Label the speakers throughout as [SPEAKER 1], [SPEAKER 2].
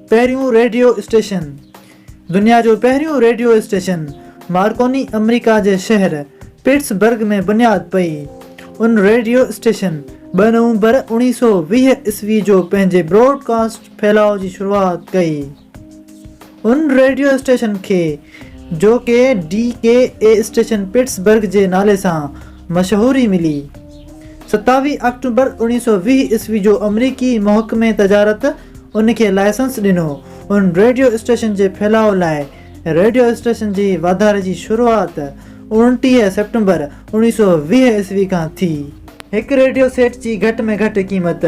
[SPEAKER 1] پهريون radio station, دنيا جو پهريون ريڊيو اسٽيشن مارڪوني آمريڪا جي شهر پٽسبرگ ۾ بنياد پئي. ان ريڊيو اسٽيشن ٻه نومبر 1920 عيسوي جو پنهنجي براڊ ڪاسٽ ڦهلاء جي شروعات ڪئي. ان ريڊيو اسٽيشن کي جو K D K A station Pittsburgh جي نالي سان مشهوري ملي. 27 آڪٽوبر 1920 عيسوي جو آمريڪي محڪمي تجارت ان کي لائسنس ڏنو. ان ريڊيو اسٽيشن جي ڦهلاء لاء ريڊيو اسٽيشن جي واڌاري جي شروعات 29 سيپٽمبر 1920 عيسوي کان ٿي. هڪ ريڊيو سيٽ جي گهٽ ۾ گهٽ قيمت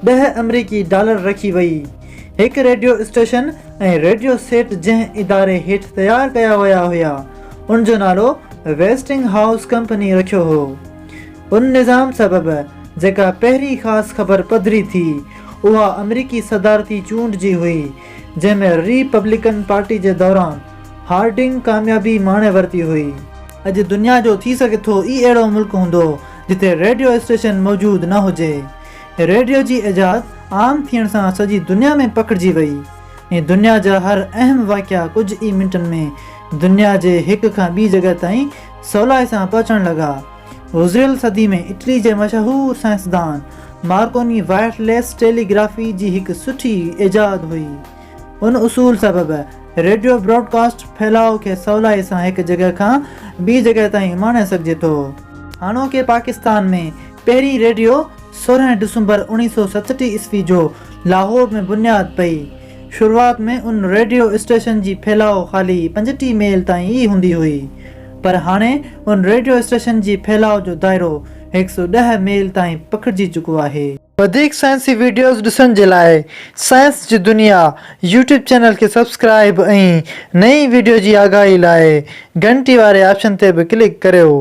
[SPEAKER 1] ڏهه آمريڪي ڊالر رکي وئي. هڪ ريڊيو اسٽيشن ۽ ريڊيو سيٽ جنهن اداري هيٺ تيار ڪيا ويا هيا، ان جو نالو ويسٽنگ هائوس ڪمپني رکيو هو. ان نظام سبب جيڪا پهرين خاص خبر پڌري ٿي، اها آمريڪي صدارتي چونڊ جي هئي، جنهن ۾ ري پبلڪن پارٽي جي دوران هارڊنگ ڪاميابي ماڻي ورتي هئي. اڄ دنيا جو ٿي سگهي ٿو ئي اهڙو ملڪ هوندو، جتي ريڊيو اسٽيشن موجود نه هجي. ريڊيو جي ايجاد عام ٿيڻ سان سڄي دنيا ۾ پکڙجي وئي ۽ دنيا جا هر اهم واقعا ڪجهه ئي منٽن ۾ دنيا جي هڪ کان ٻي جڳهه تائين سولائي سان پهچڻ لڳا. گذريل صدي ۾ اٽلي جي مشهور سائنسدان مارڪوني وائرليس ٽيلي گرافي جي هڪ سٺي ايجاد هئي. ان اصول سبب ريڊيو براڊڪاسٽ ڦهلاء کي سولائي سان هڪ جڳهه کان ٻي جڳهه تائين اماڻي سگهجي ٿو. هاڻوڪي پاڪستان ۾ پهرين ريڊيو 16 ڊسمبر 1967 عيسوي جو لاهور ۾ بنياد پئي. شروعات ۾ ان ريڊيو اسٽيشن جي ڦهلاء خالي 35 ميل تائين ئي هوندي هئي. پر هاڻي ان ريڊيو اسٽيشن جي ڦهلاء جو دائرو 110 ميل تائين پکڙجي چڪو آهي. وڌيڪ سائنسي وڊيوز ڏسڻ جي لاء سائنس جي دنيا يوٽيوب چينل کي سبسڪرائيب ۽ نئين وڊيو جي آگاهي لاء گهنٽي واري آپشن تي به ڪلڪ ڪريو.